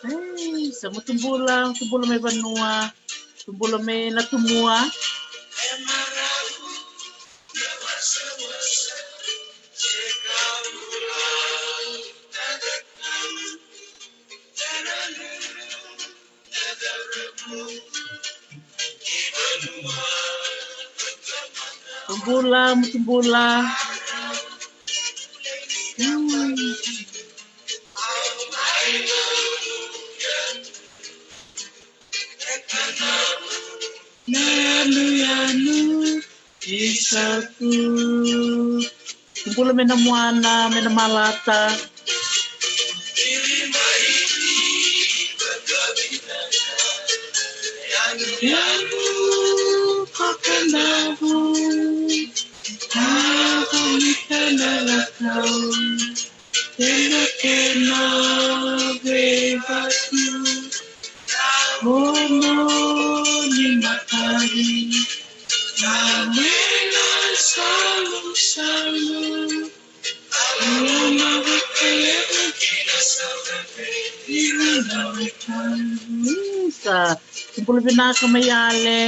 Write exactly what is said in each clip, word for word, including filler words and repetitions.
Ei, sa mutu bula, mutu bula mai vanua, mutu bula mai Natumua. Bula, mutu bula. Mm. Na yanuyanu isa tu. Bula mai Namuana, mai Namalata. Yanuyanu ko Kadavu, a volita na lakau. Kena kena veivatu, na momo ni matani, na mena salusalu, a loma vakalevu kina sa vei ira na wekaqu. Isa. Bula vinaka mai Ale.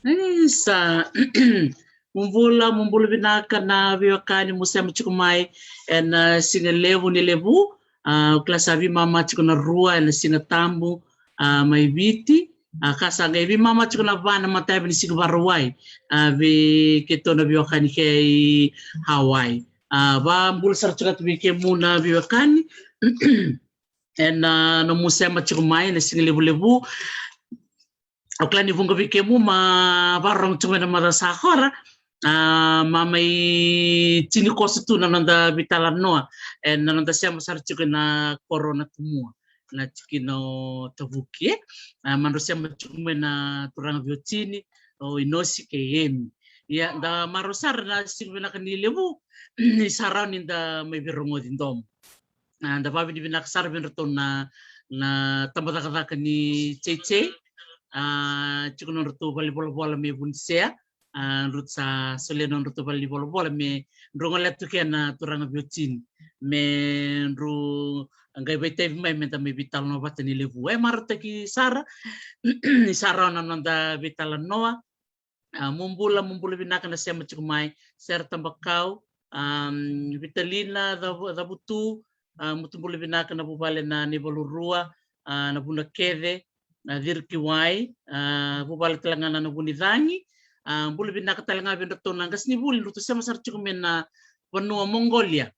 Isa. Mo bula, mo bula vinaka na veiwekani mo sema tiko mai ena, ah, siga levu ni Levu. Ah, au kila sa veimama tiko na rua ena Siga Tabu, ah, mai Viti. Ah, ka sa qai veimama tiko na va ena matayavu ni siga Vakarauwai, ah, vei keitou na veiwekani kei Hawaii. Ah, vakabula sara tiko vei kemuni na veiwekani ena, ah, nomu sema tiko mai ena siga levulevu. Au kila ni vuqa vei kemuni ma vakarorogo tiko mai na macawa sa kora, ah, ma mai tini koso tu na noda veitalanoa ena noda sema sara tiko ena koro o Natumua, na tikina o Tavuki, e. Ah, ma drau sema tiko mai na turaga veiwatini, o Inosi kei Emi. Ia, da marau sara na siga vinaka ni Levu, ni sa rawa ni da mai veirogoci domo. Ah, da vakavinavinaka sara vei iratou na, na tabacakacaka ni J J. Ah, tiko nodratou valenivolavola mai Vunisea. Ah, drau sa solia nodratou valenivolavola me drau gole tu kina na turaga veiwatini. Me drau qai vakaitavi mai me da mai veitalanoa vata ni Levu. E marautaki sara, ni sa rawa na noda veitalanoa. A, mo bula, mo bula vinaka na sema tiko mai, Sera Tabakau, a, Vitalina Cavu-, Cavutu, a, mo tu bula vinaka na vuvale na Naivalurua, a, na Vunakece, na Cirikiwai, a, vuvale tale ga na, na Vunicagi, a, bula vinaka tale ga vei dratou na qasenivuli, dratou sema sara tiko mai na vanua Mongolia.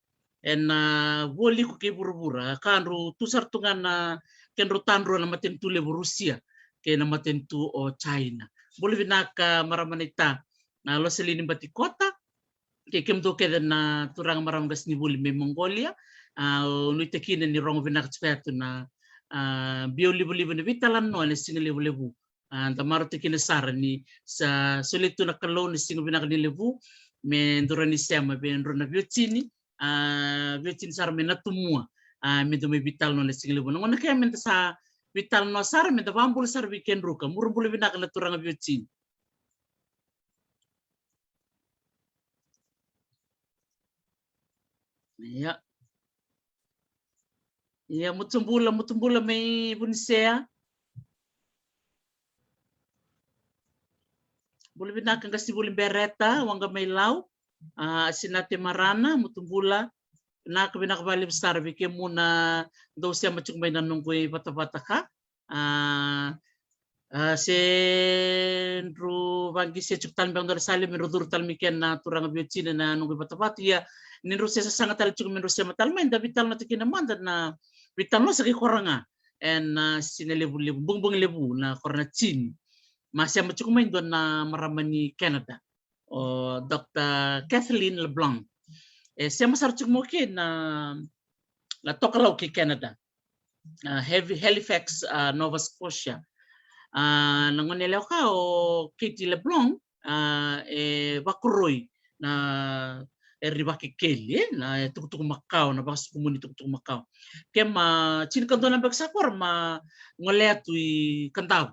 Ena, a, vualiku kei vuravura, ka drau tu sara tu ga na kedrau tadrua na matanitu levu Rusia kei na matanitu o China. Bula vinaka marama naita, a, Loselini Batikota, kei kemudou kece na turaga marama qasenivuli mai Mongolia, a, au nuitaka ni rogo vinaka tiko yatu na, a, biau livaliva ni veitalanoa ena siga levulevu. A, da marautaka kina sara ni sa solia tu na Kalou na siga vinaka ni levu me dou rawa ni sema vei drau na veiwatini, a, veiwatini sara mai Natumua, a, me dou mai veitalanoa ena siga levu. Na gauna kea me da sa veitalanoa sara, me da vabula sara vei kedrau ka. Mo bula vinaka na turaga veiwatini. Ia. Ia, mo tu bula, mo tu bula mai Vunisea. Bula vinaka qasenivuli Bereta, waqa mai Lau. A, Sinate Marana, mo tu bula. Vinaka, vinaka vakalevu sara vei kemuni na dou sema tiko mai na noqu ivatavata ka. A, a, se drau vaqise tiko tale beka dua na sala me drau curu tale mai kina na turaga veiwatini na noqu ivatavata. Ia, ni drau se sasaga tale tiko me drau sema tale mai, da veitalanoataka kina mada na veitalanoa sa qai kora ga ena, a, siga levulevu, bogibogi levu na kora na tini. Ma sema tiko mai dua na marama ni Canada, o Doctor Kathleen LeBlanc. E sema sara tiko mai kina na, na Tokalau kei Canada, a, Heavy-, Halifax, a, Nova Scotia. A, na gone yalewa ka o Katie LeBlanc, a, e vakoroi na, e ri vakekeli, e, na, e tukutuku makawa, na vakasukumuni tukutuku makawa. Ke ma, tinikadua na beka sa kora ma gole yatu i Kadavu,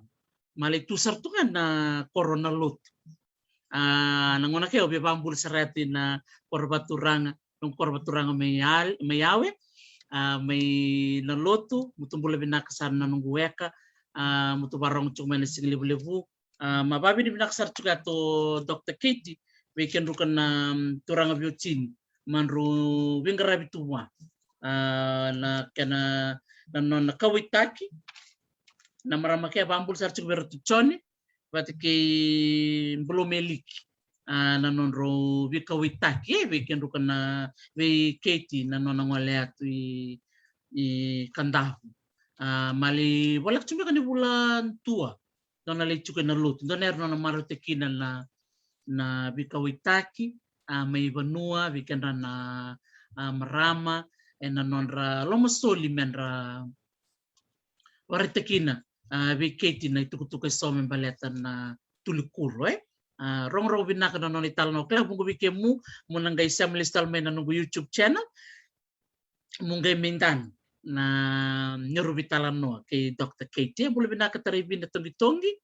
ma lai tu sara tu ga na koro Nalotu. A, na gauna kea au via vabula sara yatu i na koro vakaturaga, noqu koro vakaturaga mai Al-, mai Yawe, a, mai Nalotu, mo tu bula vinaka sara na noqu weka, a, mo tu vakarorogo tiko mai na siga levulevu, a, ma vavinavinaka sara tiko yatu o Doctor Katie, vei kedrau ka na, mm, turaga veiwatini, ma drau veiqaravi tu vua. A, na kena, na nona kauwaitaki, na marama kea vabula sara tiko vei Ratu Jone, vata kei Bulu Meliki. A, na nodrau veikauwaitaki, e, vei kedrau ka na, vei Katie na nona gole yatu i, i Kadavu. A, ma lai voleka tu beka ni vula dua nona lai tiko ena lotu, dua na era nona marautaka kina na, na veikauwaitaki, a, mai vanua, vei kedra na, a, marama, ena nodra lomasoli me dra vakaraitaka kina, a, vei Katie na itukutuku eso me baleta na tulikuro, e. A, rogorogo vinaka na nona italanoa. Kila vuqa vei kemu, mo na qai sema lesu tale mai na noqu YouTube channel, mo qai mai dana na neirau veitalanoa kei Doctor Katie. Bula vinaka Taraivina Togitogi,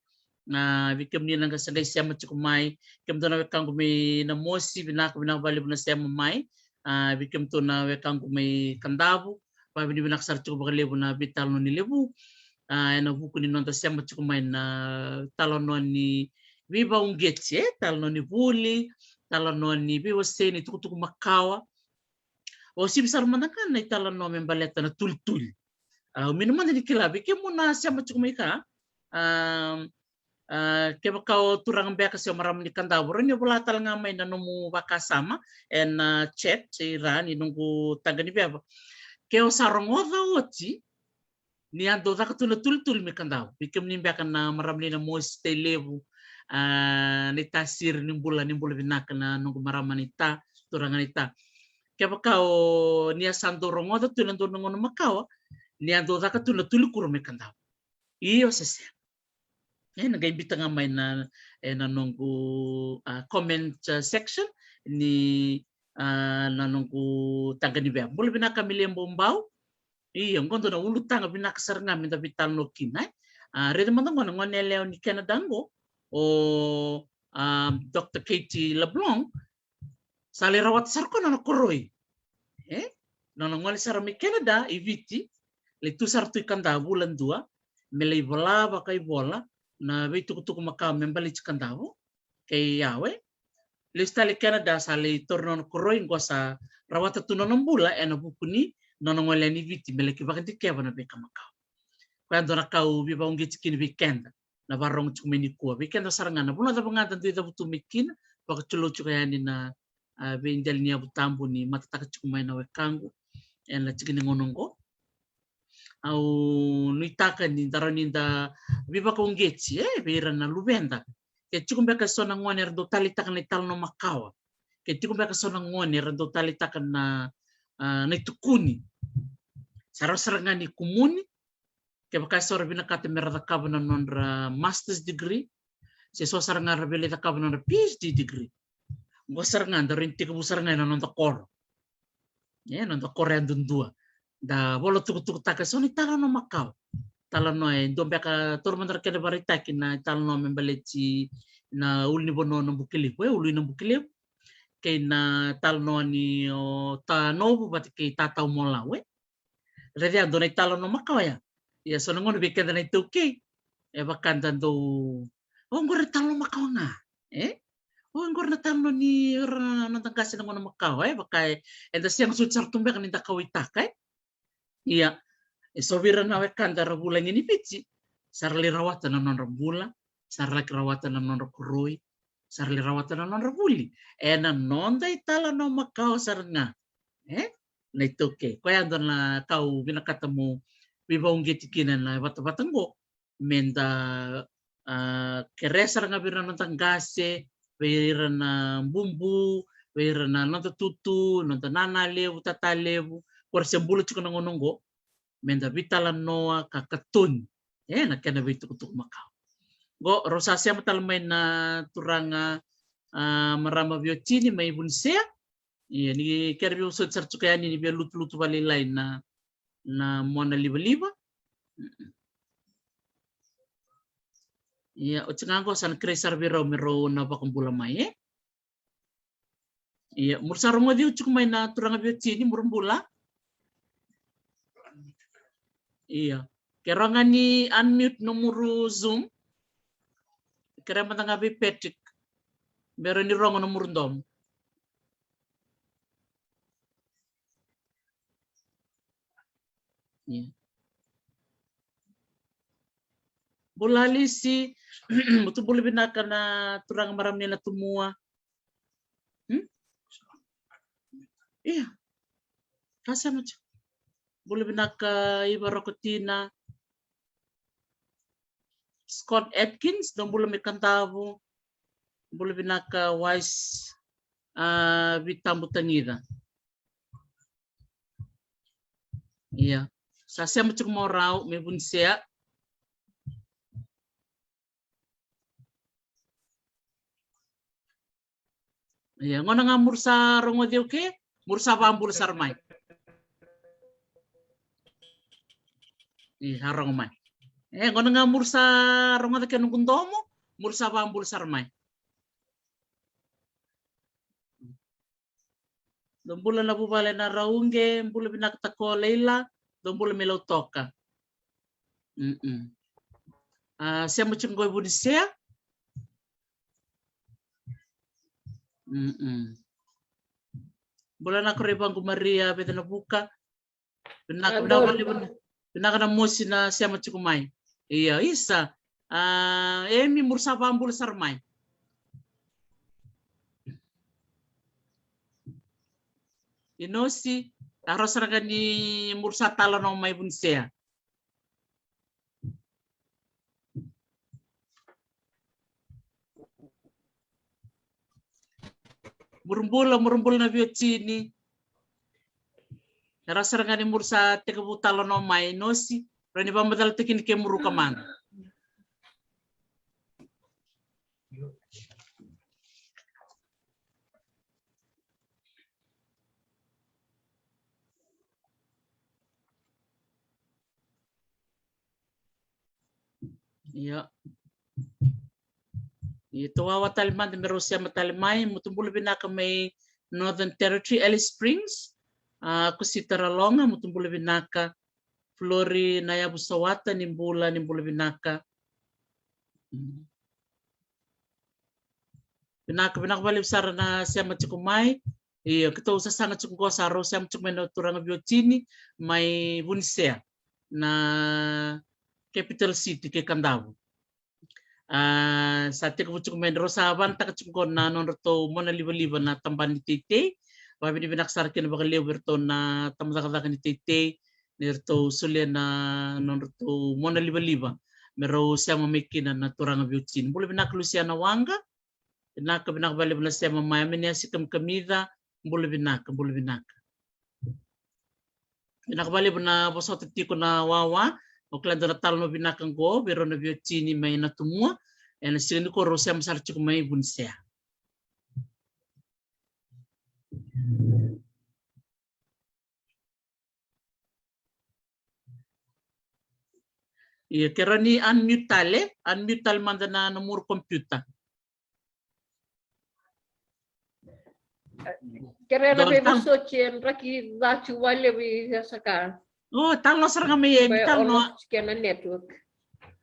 a, vei kemuni na qai sa qai sema tiko mai, kemudou na wekaqu mai Namosi, vinaka, vinaka vakalevu na sema mai. A, vei kemudou na wekaqu mai Kadavu, vavinavinaka sara tiko vakalevu na veitalanoa ni levu. A, ena vuku ni noda sema tiko mai na talanoa ni veivauqeti, e, talanoa ni vuli, talanoa ni veiwasei ni tukutuku makawa. O sivi sara mada ga na italanoa me baleta na tulituli. A, au mini mada ni kila vei kemu na sema tiko mai ka, a, a, kevaka o turaga beka se o marama ni Kadavu, rawa ni o vola tale ga mai na nomu vakasama ena, a, chat i ra ni noqu taqa ni veva. Ke o sa rogoca oti ni a dau caka tu na tulituli mai Kadavu. Vei kemuni beka na marama ni Namosi, Tailevu, a, naita Siri, ni bula, ni bula vinaka na noqu marama naita, turaga naita. Kevaka o ni a sa dau rogoca tu ena dua na gauna makawa ni a dau caka tu na tulikuro mai Kadavu, io se sega, e, na qai biuta ga mai na, e, na noqu, a, comment, a, section ni, a, na noqu taqa ni veva. Bula vinaka Milia Bobau. Ia, qo dua na ulutaga vinaka sara ga me da veitalanoa kina, e. A, raica mada qo na gone yalewa ni Canada qo, o, a, Doctor Katie LeBlanc, sa lai rawata sara koya na nona koroi. E? Nona gole sara mai Canada i Viti, lai tu sara tu i Kadavu vula dua, me lai vola vakaivola na veitukutuku makawa me baleti Kadavu. kei au, e. Lesu tale i Canada sa lai taura nona koroi, qo sa rawata tu nona bula ena vuku ni nona gole yani i Viti me laki vakadikeva na veika makawa. Koya dua na ka au veivakauqeti kina vei keda na vakarorogo tiko mai nikua, vei keda sara ga na vanua cava ga da dui cavutu mai kina, vakatulou tiko yani na, a, veidela ni yavu tabu ni matataka tiko mai na wekaqu ena tiki ni gauna oqo. Au nuitaka ni da rawa ni da veivakauqeti, e, vei ira na luveda. Ke tiko beka eso na gone era dau taleitaka na italanoa makawa, ke tiko beka eso na gone era dau taleitaka na, a, na itukuni, sa rawa sara ga ni kumuni. Kevaka eso era vinakata me ra cakava na nodra master's degree, se so sara ga era via lai cakava na nodra PhD degree, qo sara ga da rawa ni tekivu sara ga ena noda koro. E, noda koro yadudua. Da vola tukutukutaka eso na italanoa makawa. Talanoa e dua beka, tolu mada na kena vakaraitaki na italanoa me baleti na ulunivanua o Nabukelevu, e, Ulu i Nabukelevu. Kei na talanoa ni o Tanovu vata kei Tatau Molau, e. Raica ya dua na italanoa makawa ya. Ia so na gauna vei keda na iTaukei, e vaka da dau, o, qori na italanoa makawa ga, e? O, qori na italanoa ni ira na noda qase na gauna makawa, e? Vaka e, eda sega soti sara tu beka ni da kauwaitaka, e? Ia, e so vei ira na wekada era vulagi ni Viti, sa ra lai rawata na nodra bula, sa ra laki rawata na nodra koroi, sa ra lai rawata na nodra vuli ena noda italanoa makawa sara ga, e? Na iTaukei. Koya dua na ka au vinakata meu veivakauqeti kina na vatavata qo, me da, a, kerea sara ga vei ira na noda qase, vei ira na bubu, vei ira na noda tutu, noda nana levu, tata levu, ko ra se bula tiko na gauna oqo, me da veitalanoa ka katoni, e, na kena veitukutuku makawa. Qo rau sa sema tale mai na turaga, a, marama Viotini mai Vunisea. Ia, ni kere via vosoti sara tiko yani ni via lutulutu vakalailai na, na mona livaliva. Mm-mm. Ia, oti ga qo sa na kerei sara vei rau me rau na vakabula mai, e? Ia, mo ra sa rogoci au tiko mai na turaga Viotini, mo ra bula. Ia. Ke rawa ga ni unmute nomuru Zoom. Kerea mada ga vei Patrick me rawa ni rogo nomuru domo. Ia. Bula Alisi, mo tu bula vinaka na turaga marama ni Natumua. Hmm? Ia. Ka sema tiko. Bula vinaka Iva Rokotina. Scott Atkins, dou bula mai Kadavu. Bula vinaka Wise, a, Vitabu Tagica. Ia. Sa sema tiko mai o rau mai Vunisea. Ia, gona ga mo ra sa rogoci au ke, mo ra sa vakabula sara mai. Ia, sa rogo mai. E, gona ga mo ra sa rogoca ke noqu domo, mo ra sa vakabula sara mai. Dou bula na vuvale na Rauqe, bula vinaka Tako Leila, dou bula mai Lautoka. Mm-mm. A, sema tiko qo i Vunisea. Mm-mm. Bula na ko Raivagu Maria Vecanavuka. Vinaka, vinaka, vinaka na mosi na sema tiko mai. Ia, isa. A, Emi, mo ra sa vakabula sara mai. Inosi, a, rawa sara ga ni mo ra sa talanoa mai Vunisea. Mo ra bula, mo ra bula na Viotini. Rawa sara ga ni mo ra sa tekivu talanoa mai Inosi, rawa ni vakamacalataki ni kemuru ka mada. Io. Io, tou wawa tale mada me rau sema tale mai, mo tou bula vinaka mai Northern Territory, Alice Springs. A, Kosita Raloga, mo tou bula vinaka. Flori Nayavu Sawata, ni bula, ni bula vinaka. Mm. Vinaka, vinaka vakalevu sara na sema tiko mai. Io, keitou sasaga tiko qo, sa rau sema tiko mai na turaga Viotini mai Vunisea, na capital city kei Kadavu. A, sa tekivu tiko mai, rau sa vanataka tiko qo na nodratou mona livaliva na tabana ni teitei. Vakavinavinaka sara kina vakalevu vei iratou na tabacakacaka ni teitei, ni ratou solia na nodratou mona livaliva me rau sema mai kina na turaga Viotini. Bula vinaka Lusiana Waqa. Vinaka, vinaka vakalevu na sema mai. Amenia Sikamica, bula vinaka, bula vinaka. Vinaka vakalevu na vosota tiko na wawa. O kila dua na talanoa vinaka qo vei rau na Viotini mai Natumua. Ena siga nikua rau sema sara tiko mai Vunisea. Ia, ke rawa ni unmute tale, unmute tale mada na nomu computer. Ke rawa na veivosoti e draki ca tiko vakalevu i Saka. O, talanoa sara ga mai Emi, talanoa. Ke na network.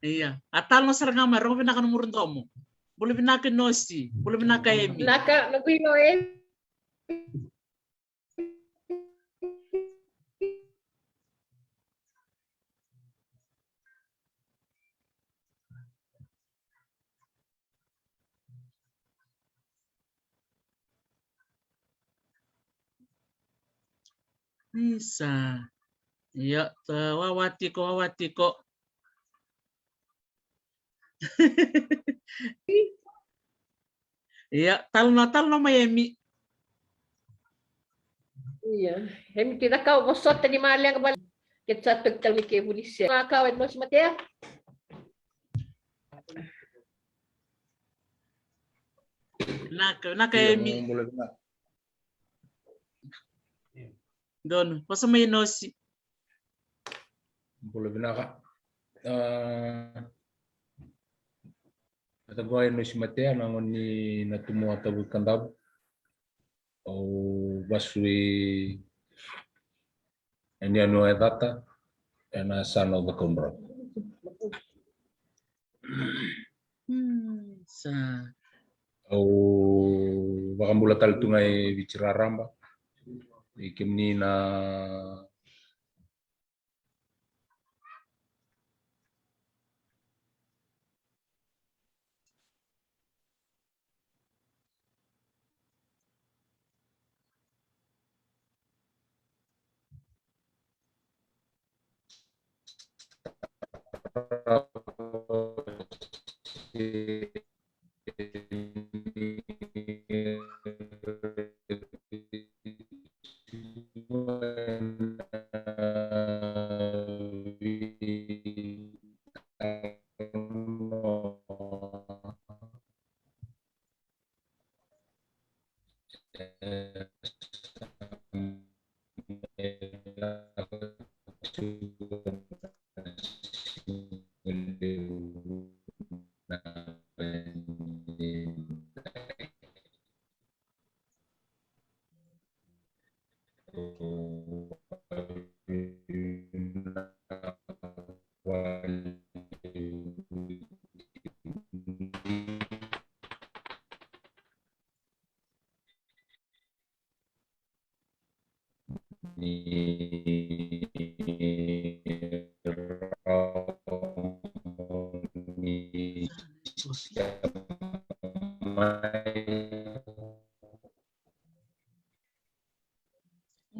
Ia, a talanoa sara ga mai, rogo vinaka na muru domo. Bula vinaka Inosi, bula vinaka Emi. Vinaka, na vilo e. Isa. Ia, ta wawa tiko, wawa tiko. Ia, talanoa, talanoa mai Emi. Ia, Emi, ti cakava vosota ni maleqa vale. Ke sa toki tale ni ke Vunisea. Cakava e Nosi Matea. Vinaka, vinaka Emi. Donu, vosa mai Nosi. Bula vinaka. A, na taqoa e Nosi Matea, na gone ni Natumua, Tavuki, Kadavu. Au vasu i yanuyanu o Yacata, ena yasana o Cakaudrove. Hmm, sa. Au vakabula tale tu ga e Viti raraba. I kemuni na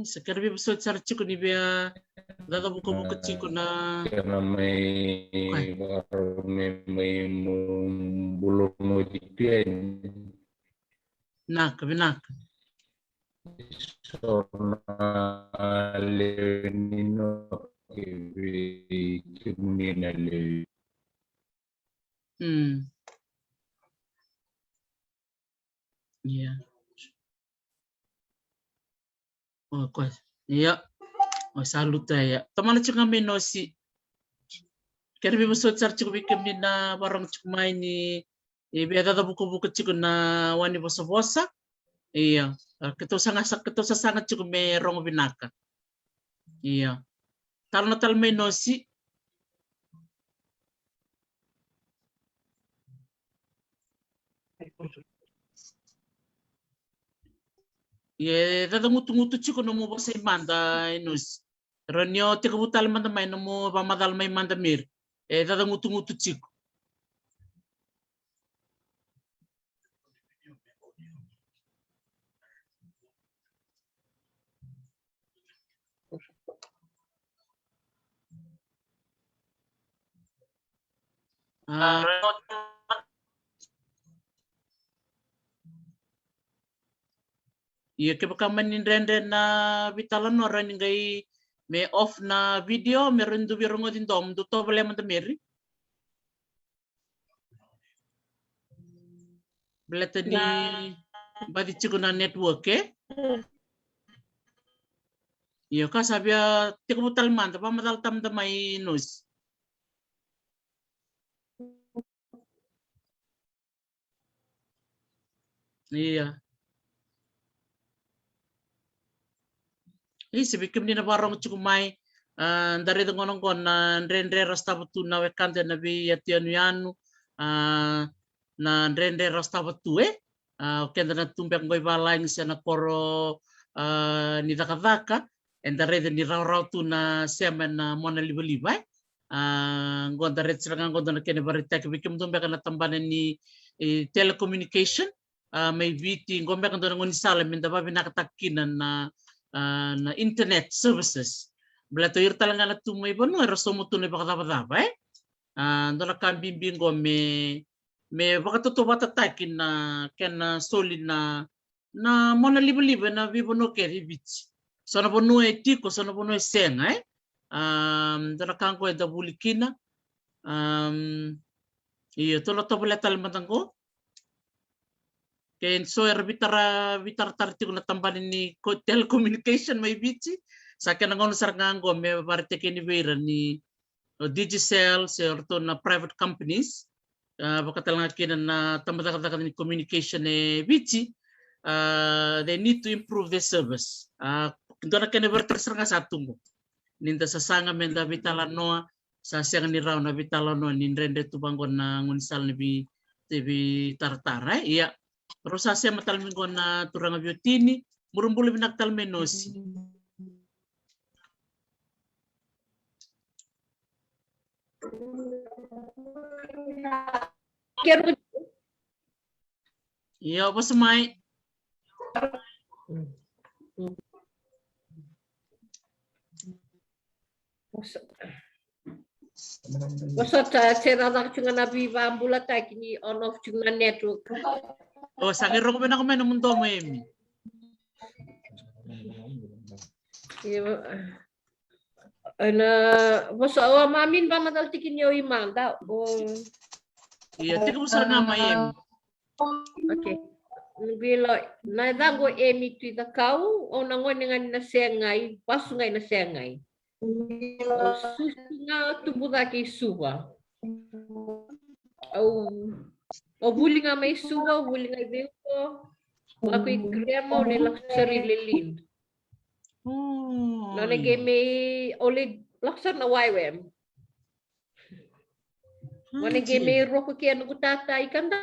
Sa kena veivosoti sara tiko ni via cacavukavuka tiko na kena mai varo me mai mu bula mo di pia. Vinaka, vinaka. So na lewe ni no ke vei kemuni na lewe. Mm. Ia. O koya. Ia. O sa luta ia. Tomana tiko ga mai Nosi. Kena veivosoti sara tiko vei kemuni na varogo tiko mai ni e via cacavukavuka tiko na wa ni vosavosa. Ia, a, keitou saga sa, keitou sasaga tiko me rogo vinaka. Ia. Talanoa tale mai Nosi. Ia, e cacagutugutu tiko nomu vosa i mada, Inosi. Rawa ni o tekivu tale mada mai nomu vakamacala mai mada, Meri. E cacagutugutu tiko. A. Ia, kevaka mani dredre na veitalanoa, rawa ni qai me off na video, me rawa ni dou via rogoci domo, dou tovolea mada, Meri. Baleta ni baci tiko na network, e? Io, ka sa via tekivu tale mada, vakamacala tale mada mai, Inosi. Ia. Isa, vei kemuni na vakarogo tiko mai, a, da raica gona qo na dredre ra sotava tu na wekada ena veiyatuyanuyanu, a, na dredre ra sotava tu, e? A, o keda na tu beka qo i valagi se na koro, a, ni cakacaka, eda raica ni rawarawa tu na sema ena mona livaliva, e? A, qo da raica sara ga qo dua na kena ivakaraitaki vei kemudou beka na tabana ni, e, telecommunication, a, mai Viti, qo beka dua na gaunisala meda vavinakataka kina na, a, na internet services. Baleta o ira tale ga na tu mai vanua era sauma tu na ivakacavacava, e? A, dua na ka bibi qo me, me vakatautauvatataki na kena soli na, na mona livaliva ena veivanua kece e Viti. So na vanua e tiko, so na vanua e sega, e? Am, dua na ka qo eda vuli kina. Am, io, tou na tovolea tale mada qo. Ke so era veitara, veitaratara tiko na tabana ni ko-, telecommunication mai Viti. Sa kena gauna sara ga qo me vakaraitaki yani vei ira ni o Digicel, se o ratou na private companies, a, vakatalega kina na tabacakacaka ni communication e Viti, a, they need to improve their service. A, dua na kena ivakaraitaki sara ga sa tu qo. Ni da sasaga meda veitalanoa, sa sega ni rawa na veitalanoa ni dredre tu vaqo na gaunisala ni vei, veitaratara, e? Ia. Rau sa sema tale mai qo na turaga Viotini, muri bula vinaka tale mai Nosi. Io, vosa mai. Vosota, se cakacaka tiko ga na veivakabulataki ni on off tiko na network. O, sa qai rogo vinaka mai nomu domo, Emi. Io. Ena vosa, o, mami ni vakamacala tiko ni o i mada, o. Ia, tiko vosa ga mai, Emi. Okay. Bilo, na yacaqu o Emi Tui Cakau, au na gone ga ni Nasegai, vasu ga i Nasegai. Au susu ga, tubu cake i Suva. Au, au vuli ga mai Suva, au vuli ga i Veiuto. Lako i grema, au lai lako sara i Lelean. Nona qai mai, au lai lako sara na Y W A M. Nona qai mai roko kei noqu tata i Kadavu.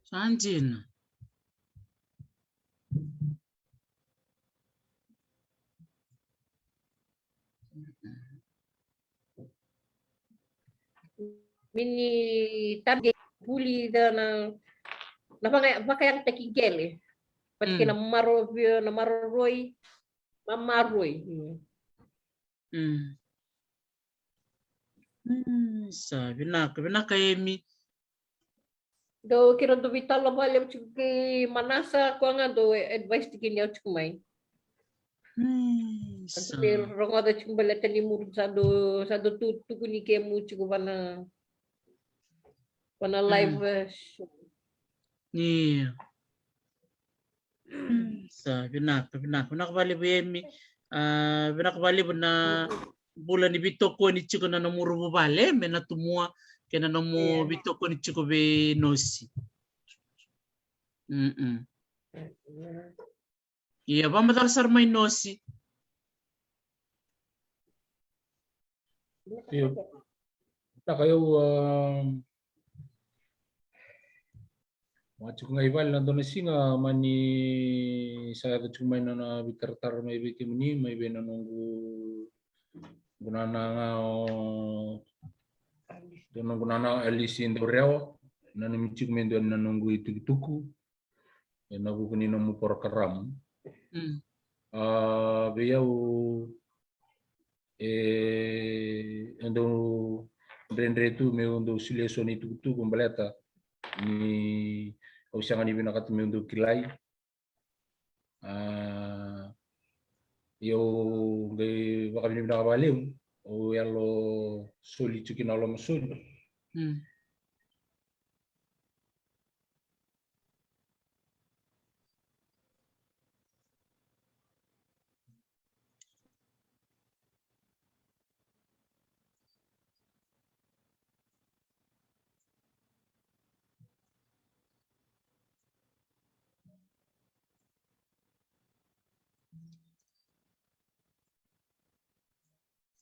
Sa dina. Mini tabu vuli da na, na vaka, vakayagataki qele. Vata kei na maro, na maroroi, mamaroi. Mm. Mm, sa vinaka, vinaka, Emi. Dou kira dou veitalanoa vakalevu tiko kei Manasa, koya ga dou advice tiko ni au tiko mai. Mm, sa. Dou rogoca tiko baleta ni muri sa dou, sa dou tu, tukuni kemu tiko vana, vana live, eh, show. Io. Sa vinaka, vinaka, vinaka vakalevu, Emi. A, vinaka vakalevu na bula ni veitokoni tiko na nomu vuvale, me Natumua, kei na nomu veitokoni tiko vei Nosi. Mm-mm. Ia, vakamacala sara mai Nosi. Io. Taka io, a, a tiko ga i vale na dua na siga, mani sa yaco tiko mai na, na veitaratara mai vei kemuni, mai vei na noqu, noqu nana ga o, dua noqu nana o Alisi Daurewa, nanumi tiko me dua na noqu itukutuku ena vuku ni nomu porokaramu. Mm. A, vei au, e, e dau dredre tu meu dau solia so na itukutuku baleta ni au sega ni vinakata meu dau kilai. A, io, qai vakavinavinaka vakalevu, au yalo soli tiko kina, lomasoli. Mm.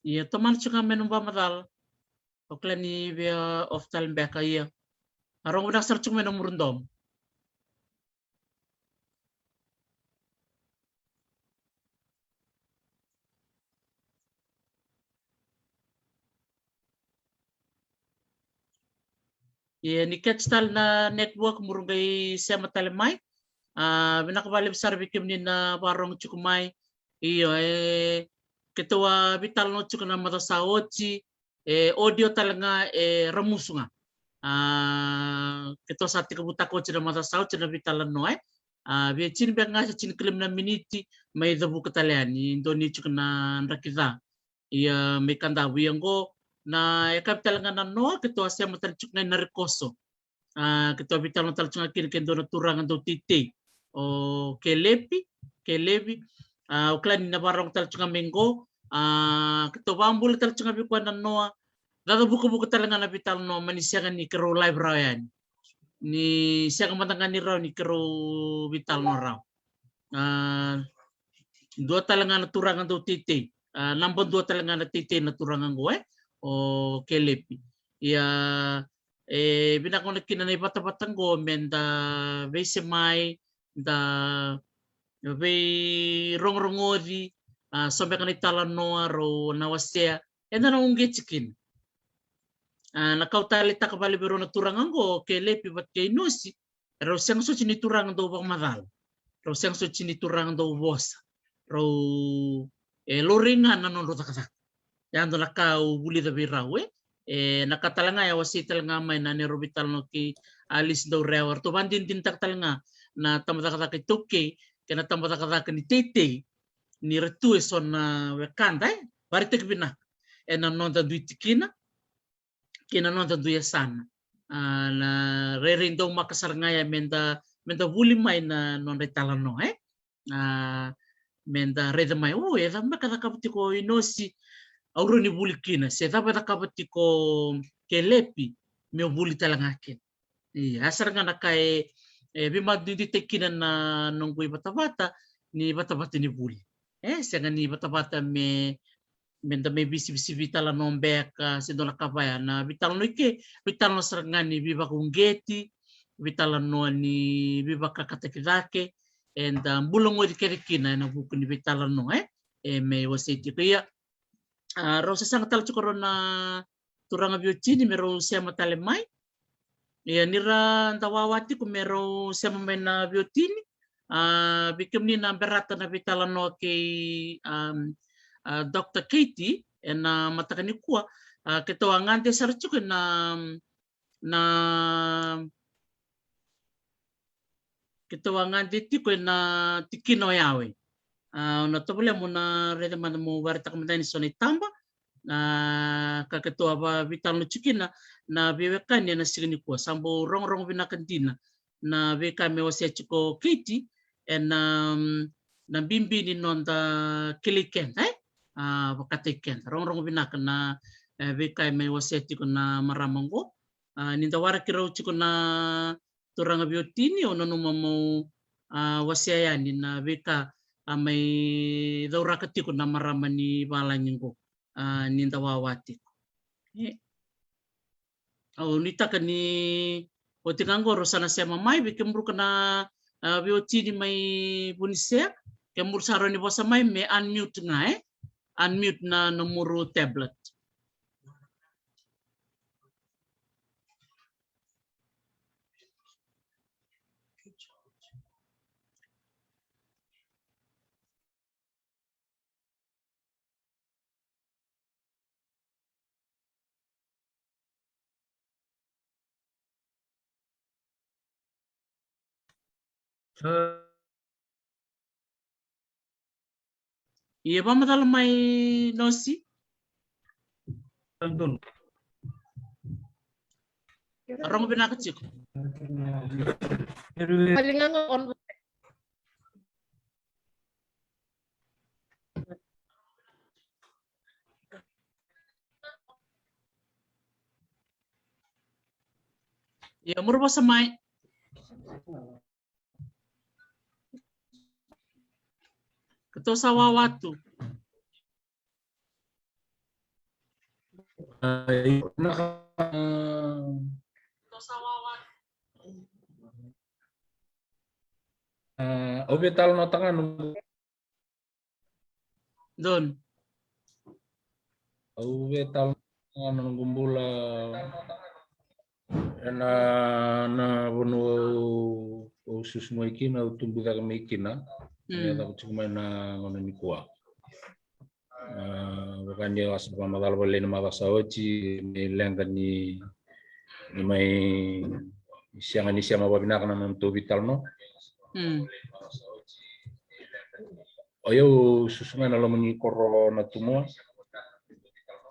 Ia, tomana tiko ga me nomu vakamacala. O kila ni via off tale beka, ia. A, rogo vinaka sara tiko me nomu muru domo. Ia, ni catch tale na network, muru qai sema tale mai. A, vinaka vakalevu sara vei kemuni na vakarorogo tiko mai. Io, e, keitou a veitalanoa tiko na macawa sa oti, e, audio tale ga e ramusu ga. A, keitou sa tekivutaka oti na macawa sa oti na veitalanoa, e. A, via tini beka ga se tini ka lima na miniti, mai cavuka tale yani, dua ni tiko na draki ca. Ia, mai Kadavu, ia qo na yakavi tale ga na noa, keitou a sema tale tiko ga i Narekoso. A, keitou a veitalanoa tale tiko ga kina kei dua na turaga dau teitei, o Kelepi, Kelepi. A, o kila ni na vakarorogo tale tiko ga mai qo. A, keitou vakabula tale tiko ga vei koya na noa. Caca vukavuka tale ga na veitalanoa, mani sega ni keirau live rawa yani. Ni sega mada ga ni rawa ni keirau veitalanoa rawa. A, dua tale ga na turaga dau teitei. A, naba dua tale ga na teitei na turaga qo, e, o Kelepi. Ia, e vinaka gona kina na ivatavata qo me da veisemai, da veirogorogoci, a, so beka na italanoa rau na wasea, eda na uqeti kina. A, na ka au taleitaka vakalevu vei rau na turaga qo, o Kelepi vata kei Inosi, rau sega soti ni turaga dau vakamacala. Rau sega soti ni turaga dau vosa. Rau, e, laurai ga na nodrau cakacaka. Ia, dua na ka au vulica vei rau, e. E, na ka tale ga e wasei tale ga mai na neirau veitalanoa kei Alisi Daurewa, ratou vakadinadinataka tale ga na tabacakacaka iTaukei kei na tabacakacaka ni teitei, ni ra tu e so na wekada, e, vakaraitaki vinaka ena noda dui tikina kei na noda dui yasana. A, na rairai daumaka sara ga ya me da, me da vuli mai na nodra italanoa, e. A, me da raica mai, o, e cava beka e cakava tiko o Inosi, au rawa ni vuli kina, se cava e cakava tiko o Kelepi, meu vuli tale ga kina. Ia, a sara ga na ka e, e veimadiditaki kina na noqu ivatavata, ni vatavata ni vuli. E sega ni vatavata me, me da mai veisivisivi talanoa beka se dua na ka vaya. Na veitalanoa i ke, veitalanoa sara ga ni veivakauqeti, veitalanoa ni veivakakataki cake, eda bula goci kece kina ena vuku ni veitalanoa, e, e mai wasei tiko. Ia, a, rau sasaga tale tiko rau na turaga veiwatini me rau sema tale mai. Ia, ni ra da wawa tiko me rau sema mai na veiwatini, a, vei kemuni na berata na veitalanoa kei, um, a, Doctor Katie ena mataka nikua, a, keitou a gade sara tiko ena, na keitou a gade tiko ena tikina o Yawe. A, au na tovolea mo na raica mada mo vakaraitaka mada yani so na itaba, a, ka keitou a veitalanoa tiko kina na veiwekani ena siga nikua. Sa bau rogorogo vinaka dina na veika me wasea tiko o Katie ena, um, na bibi ni noda kilai keda, e? A, vakataki keda. Rogorogo vinaka na, e, veika me wasea tiko na marama oqo. A, ni da waraki rau tiko na turaga veiwatini, au nanuma meu, a, wasea yani na veika a mai cauraka tiko na marama ni valagi oqo, a, ni da wawa tiko. E. Au nuitaka ni oti ga qo rau sa na sema mai, vei kemuru ka na, a, veiwatini mai Vunisea, kemuru sa rawa ni vosa mai me unmute ga, e? Unmute na nomuru tablet. Ia, vakamacala mai Nosi. Rogo vinaka tiko. Ia, muru vosa mai. Keitou sa wawa tu. Ai, na, a, au veitalanoataka ga noqu. Don. Au veitalanoataka ga noqu bula ena, na vanua au, au susu mai kina, au tubu cake mai kina. Mm. E caka tiko mai na gauna nikua. A, vaka ni au sa vakamacala vakalailai na macawa sa oti, ni leqa ni, ni mai sega ni sema vakavinaka na nodatou veitalanoa. Mm. O yau susu ga ena loma ni koro o Natumua.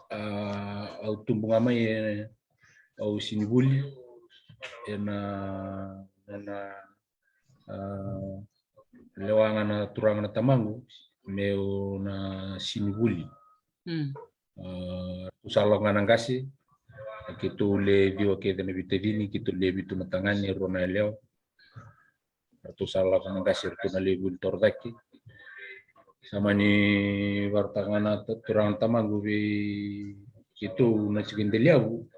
A, au tubu ga mai, e, au sega ni vuli. Ena, ena, a, lewa ga na turaga na tamaqu meu na sega ni vuli. Mm. A, ratou sa lako ga na qase, keitou le ciwa kece na veitacini, keitou le vitu na tagane, rua na yalewa. Ratou sa lako na qase, ratou na lewe vuli torocake. Sa mani vakaraitaka ga na ta-, turaga na tamaqu vei keitou na tiko i Delavu.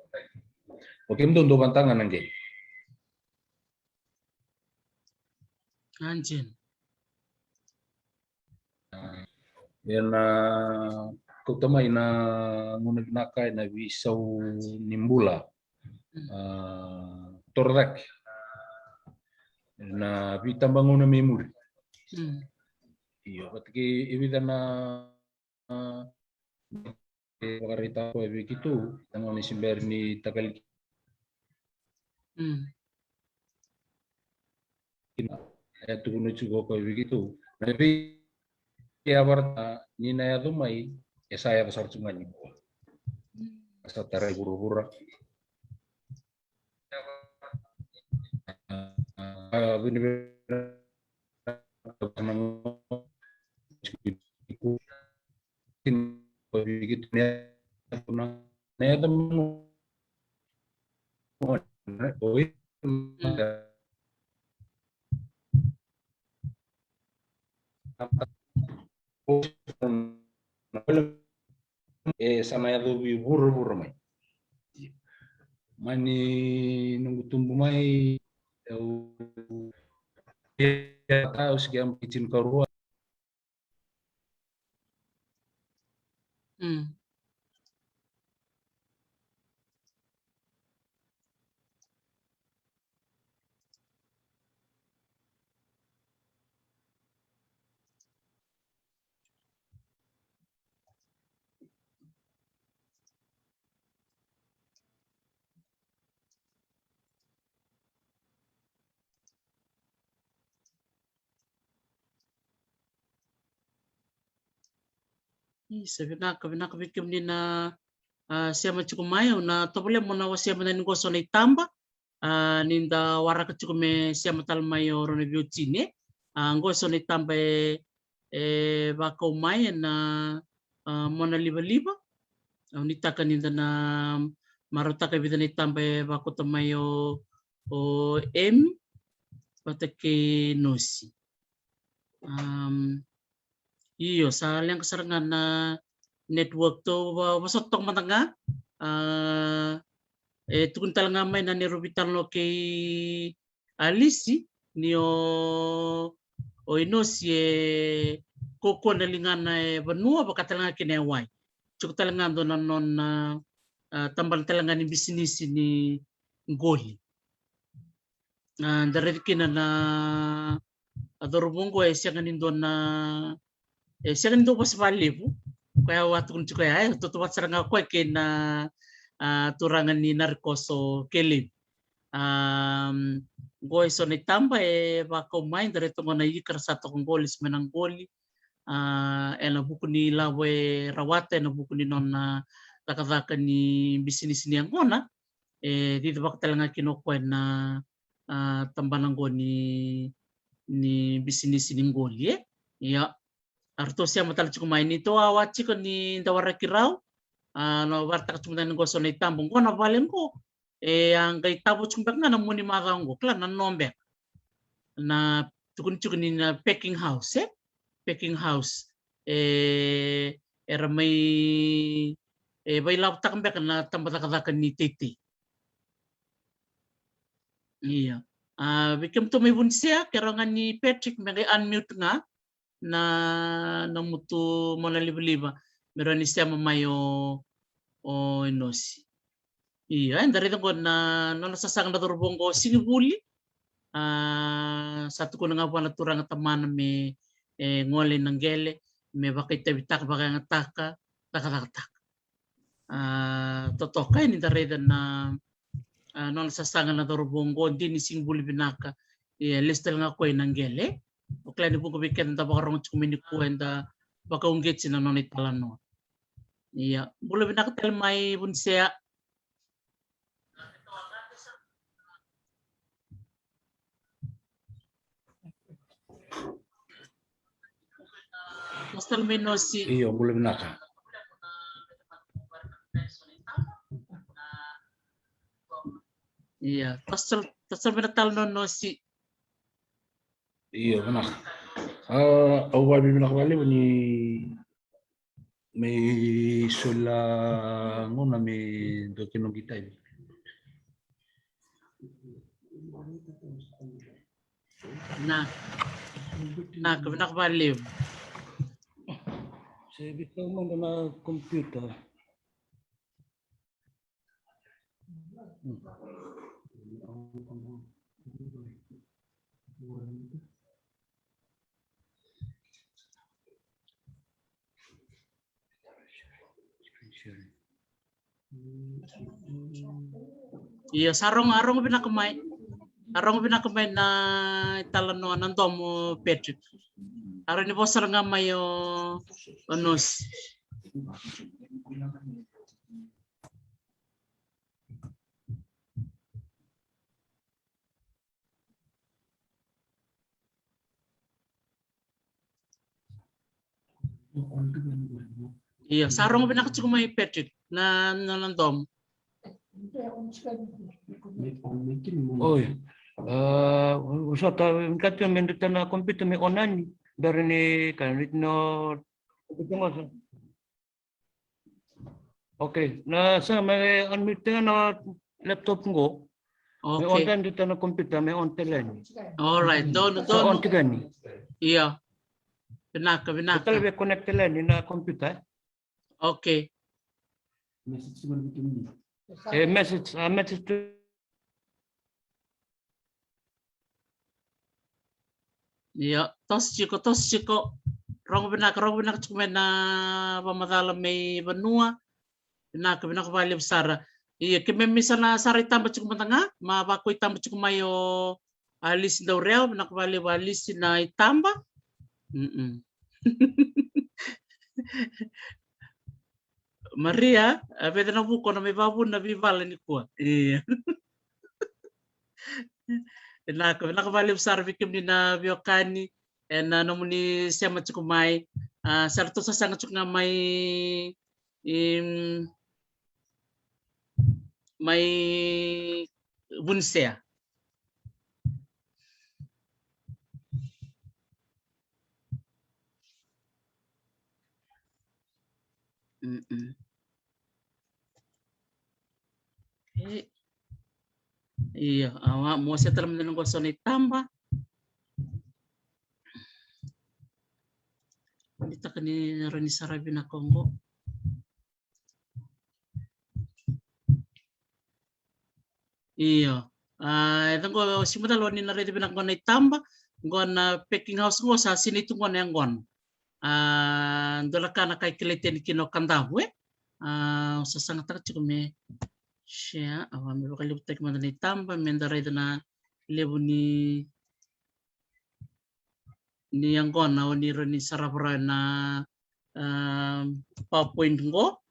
O kemudou dou vakayagataka ga na qele. Anjin. Ena kauta mai na gauna vinaka ena veisau ni bula. Mm. A, torocake. Ena veitabagauna mai muri. Mm. Io, vata kei e vica na, a, e vakaraitaka koya vei keitou, na gauna se bera ni takali. Mm. Kina, e tukuna tiko o koya vei keitou. Na veiyavara ni na yaco mai, e sa yaco sara tu ga nikua. Sa tarai vuravura. E sa na yacovi vuravura mai. Mani noqu tubu mai, au, au se qai yabaki tinikarua. Mm. Isa, vinaka, vinaka vei kemuni na, a, sema tiko mai. Au na tovolea mo na wasea mada ni qo so na itaba, a, ni da waraka tiko me sema tale mai o rau na veiwatini. A, qo so na itaba e, e vakau mai ena, a, mona livaliva. Au nuitaka ni da na marautaka e vica na itaba e vakauta mai o, o Em vata kei Nosi. Am, io, sa leqa sara ga na network, tou va-, vosota toka mada ga. A, e tukuni tale ga mai na neirau veitalanoa kei Alisi ni o, o Inosi e kaukaua na ligana e vanua vaka tale ga kina e wai. Tiko tale ga dua na nona, a, tabana tale ga ni bisinisi ni qoli. A, da raica kina na, a, cauravou oqo e sega ni dua na, e sega ni dua vosa vakalevu. Koya au a tukuna tiko ya, e tautauvata sara ga o koya kei na, a, turaga ni Narikoso Kelevi. A, oqo e so na itaba e vakau mai, da raica oqo na ika ra sa toka qoli, se mai na qoli. A, ena vuku ni lavo e rawata, ena vuku ni nona cakacaka ni bisinisi ni yaqona. E cicivaka tale ga kina o koya na, a, tabana oqo ni, ni bisinisi ni qoli, e. Ia, a ratou sema tale tiko mai ni tou a wa tiko ni da waraki rau. A, na warataka tiko mada ni qo so na itaba oqo na vale oqo. E a qai tavo tiko beka ga na mua ni macawa oqo, kila na no beka. Na tukuni tiko ni na packing house, e? Packing house. E, era mai, e vailavotaka beka na taba cakacaka ni teitei. Ia. A, vei kemudou mai Vunisea, ke rawa ga ni Patrick me qai unmute ga na, na nomutou mona livaliva me rawa ni sema mai o, o Inosi. Ia, eda raica oqo na nona sasaga na cauravou oqo o Sigivuli. A, sa tukuna ga vua na turaga tamana me, e, gole ina qele, me vakaitavitaka, vakayagataka, cakacakataka. A, totoka e ni da raica na, a, nona sasaga na cauravou oqo, Dini Sigivuli vinaka. Ia, lesu tale ga o koya ina qele. O kila ni vuqa vei keda da vakarogo tiko mai nikua, eda vakauqeti na nona italanoa. Ia, bula vinaka tale mai Vunisea. Toso tale mai Nosi. Io, bula vinaka. Ia, toso, toso mai na tala no Nosi. Io, vinaka. A, au vavinavinaka vakalevu ni me soli gauna me dua kina noqu itavi. Na, na, vinaka vakalevu. Se veisau mada na computer. Io, sa rogo, a rogo vinaka mai. A rogo vinaka mai na italanoa na domo, Patrick. A rawa ni vosa sara ga mai o, o Nosi. Io, sa rogo vinaka tiko mai Patrick na, na, na domo. Oi. A, o, o sa ta, vinakata me dua na computer me on yani. Bera ni ka ni no. Okay, na sa me unmute na laptop qo. Me on tale dua na computer, me on tale yani. All right, donu, donu. On tiko yani. Io. Vinaka, vinaka. Tale me connect tale yani na computer. Okay. E message, a message to Io, toso tiko, toso tiko. Rogo vinaka, rogo vinaka tiko mai na vakamacala mai vanua. Vinaka, vinaka vakalevu sara. Io, keimami sa na sara itaba tiko mada ga, ma vakaitaba tiko mai o Alisi Daurewa, vinaka vakalevu Alisi na itaba. Mm-mm. Maria, a, vei na vuko na mai vavuna veivala nikua. Io. Vinaka, vinaka vakalevu sara vei kemuni na veiwekani ena nomuni sema tiko mai. A, sa ratou sasaga tiko ga mai, im, mai Vunisea. Mm-mm. Io, awa, mo se tala mada na qo so na itaba. Ni taka ni rawa ni sara vinaka qo. Io. A, e qo, se mada lo ni na raica vinaka qo na itaba, qo na packing house qo sa sinai tu qo na yaqona. A, dua na ka na ka e kilai tani kina o Kadavu, e. A, au sa sagataka tiko me share, awa, me vakalevutaki mada na itaba, me da raica na levu ni, ni yaqona, o ni rawa ni sarava rawa na, a, PowerPoint qo.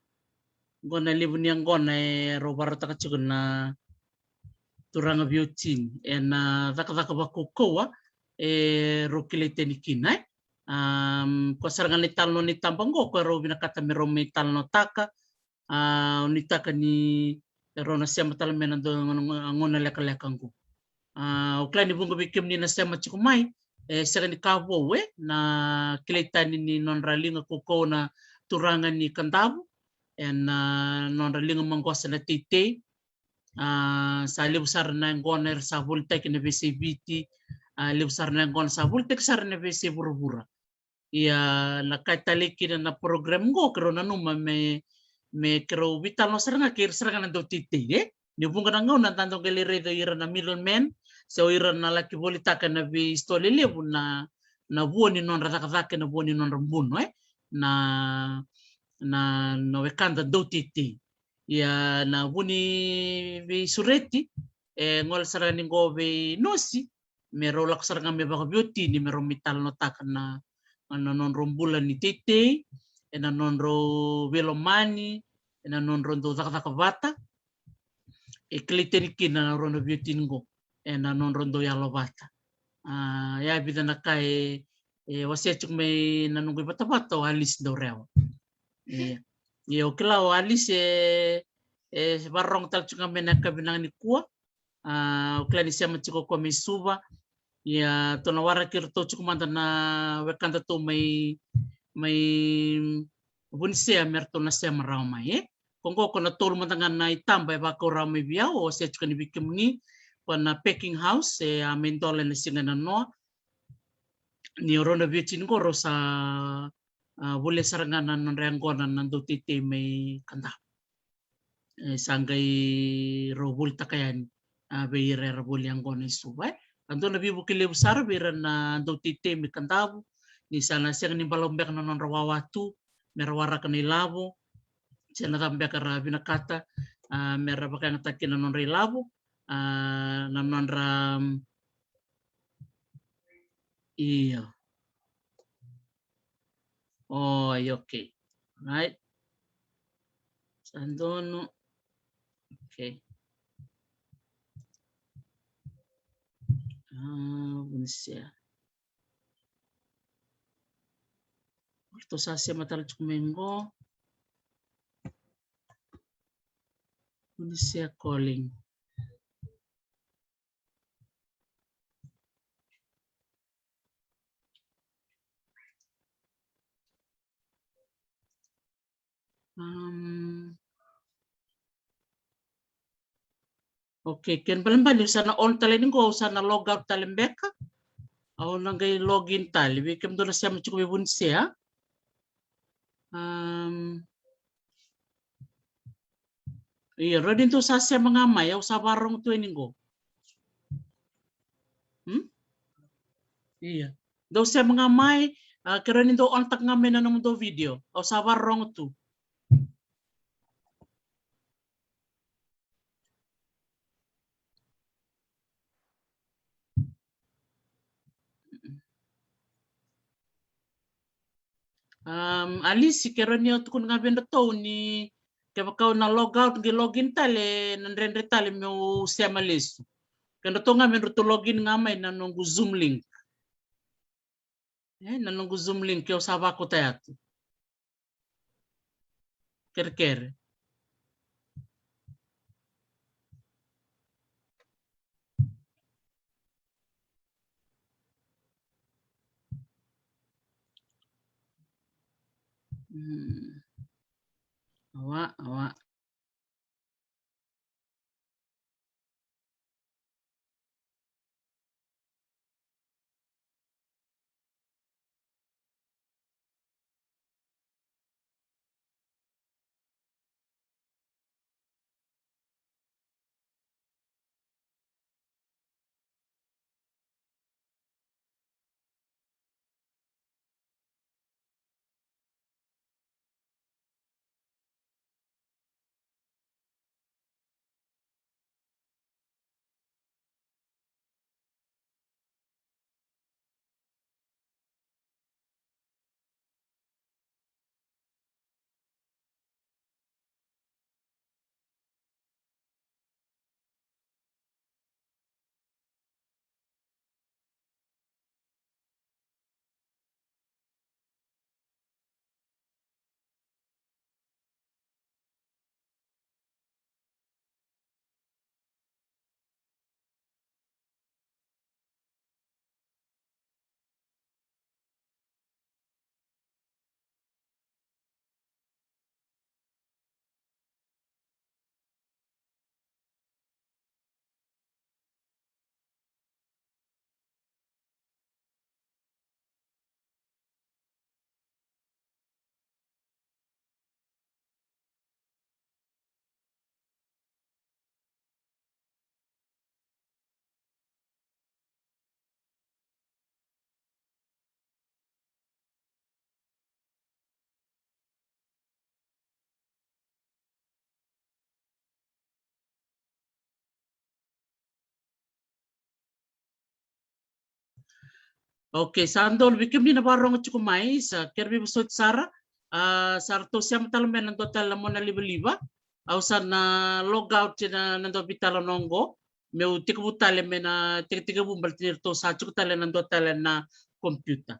Qo na levu ni yaqona e rau vakarautaka tiko na turaga veiwatini ena cakacaka vakaukauwa e rau kilai tani kina, e. Am, ko sara ga na italanoa ni taba qo, ko e rau vinakata me rau mai talanoataka, a, o ni taka ni rau na sema tale mai na dua na gauna lekaleka qo. A, au kila ni vuqa vei kemuni na sema tiko mai, e sega ni ka vou, e, na kilai tani ni nodra liga kaukaua na turaga ni Kadavu ena nodra liga maqosa na teitei. A, sa levu sara na yaqona era sa volitaki na veiyasai Viti, a, levu sara na yaqona sa volitaki sara na veiyasai vuravura. Ia na ka e talei kina na program qo, keirau nanuma me, me keirau veitalanoa sara ga kei ira sara ga na dau teitei, e. Ni vuqa na gauna da dau qai lai raica ira na middleman, se o ira na laki volitaka na veisitoa lelevu na, na vua ni nodra cakacaka, na vua ni nodra buno, e. Na, na, na wekada dau teitei. Ia na vu ni veisureti, e gole sara ga ni qo vei nosi, me rau lako sara ga me vakaveiwatini, me rau mai talanoataka na, na nodrau bula ni teitei, ena nodrau veilomani, ena nodrau dau cakacaka vata, e kilai tani kina na rua na veiwatini qo, ena nodrau dau yalo vata. A, ia e vica na ka e, e wasea tiko mai na noqu ivatavata o Alice Daurewa. Ia, ia au kila o Alice e, e vakarorogo tale tiko ga mai na yakavi vinaka nikua. A, au kila ni sema tiko o koya mai Suva. Ia tou na waraki iratou tiko mada na wekadatou mai, mai Vunisea me ratou na sema rawa mai, e. Ko qo ko na tolu mada ga na itaba e vakau rawa mai vei au, au wasea tiko yani vei kemuni, ko na packing house e a mai dola ena siga nanoa. Ni o rau na veiwatini qo rau sa, a, volia sara ga na nodra yaqona na dau teitei mai Kadavu. E sa qai rau volitaka yani, a, vei ira era voli yaqona i Suva, e. A dua na veivuke levu sara vei ira na dau teitei mai Kadavu, ni sa na sega ni balavu beka na nodra wawa tu me ra waraka na ilavo, se na cava beka ra vinakata, a, me ra vakayagataki na nodra ilavo, a, na nodra, mm, io. Oi, okay. Right. Sa donu. Okay. A, Vunisea. Ratou sa sema tale tiko mai qo. Vunisea calling. Um, okay, kena ibalebale au sa na on tale ni qo, au sa na log out tale beka. Au na qai log in tale, vei kemudou na sema tiko vei Vunisea. Um, Io, rawa ni dou sa sema ga mai, au sa vakarorogo tu yani qo. Hmm? Io. Dou sema ga mai, a, ke rawa ni dou on taka ga mai na nomudou video. Au sa vakarorogo tu. Um, Alice, ke rawa ni o tukuna ga vei dratou ni kevaka o na log out qai log in tale, na dredre tale meu sema lesu. Ke dratou ga me dratou log in ga mai na noqu Zoom link. E, na noqu Zoom link ke au sa vakauta ya tu. Kerekere. Hmm. Awa, awa. Okay, sa donu vei kemuni na vakarorogo tiko mai, sa kere veivosoti sara. A, sa ratou sema tale mai na dua tale na mona livaliva. Au sa na log out ena, na dua veitalanoa qo. Meu tekivu tale mai na tekitekivu baleta ni ratou sa tiko tale na dua tale na computer.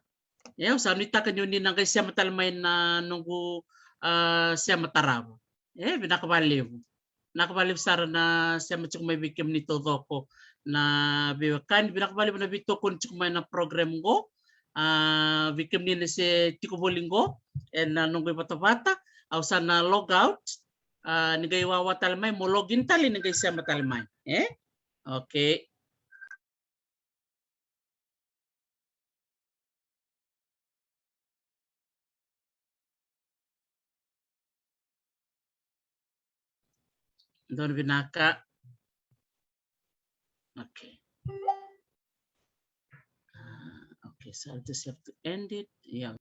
E, au sa nuitaka ni oni na qai sema tale mai na noqu, a, sema tarava. E, vinaka vakalevu. Vinaka vakalevu sara na sema tiko mai vei kemuni taucoko na veiwekani. Vinaka vakalevu na veitokoni tiko mai na program qo. A, vei kemuni na se tiko voli qo ena noqu ivatavata, au sa na log out. A, ni qai wawa tale mai, mo login tale, ni qai sema tale mai. E? Okay. Donu vinaka. Okay. Ah, okay, so I'll just have to end it. Yeah.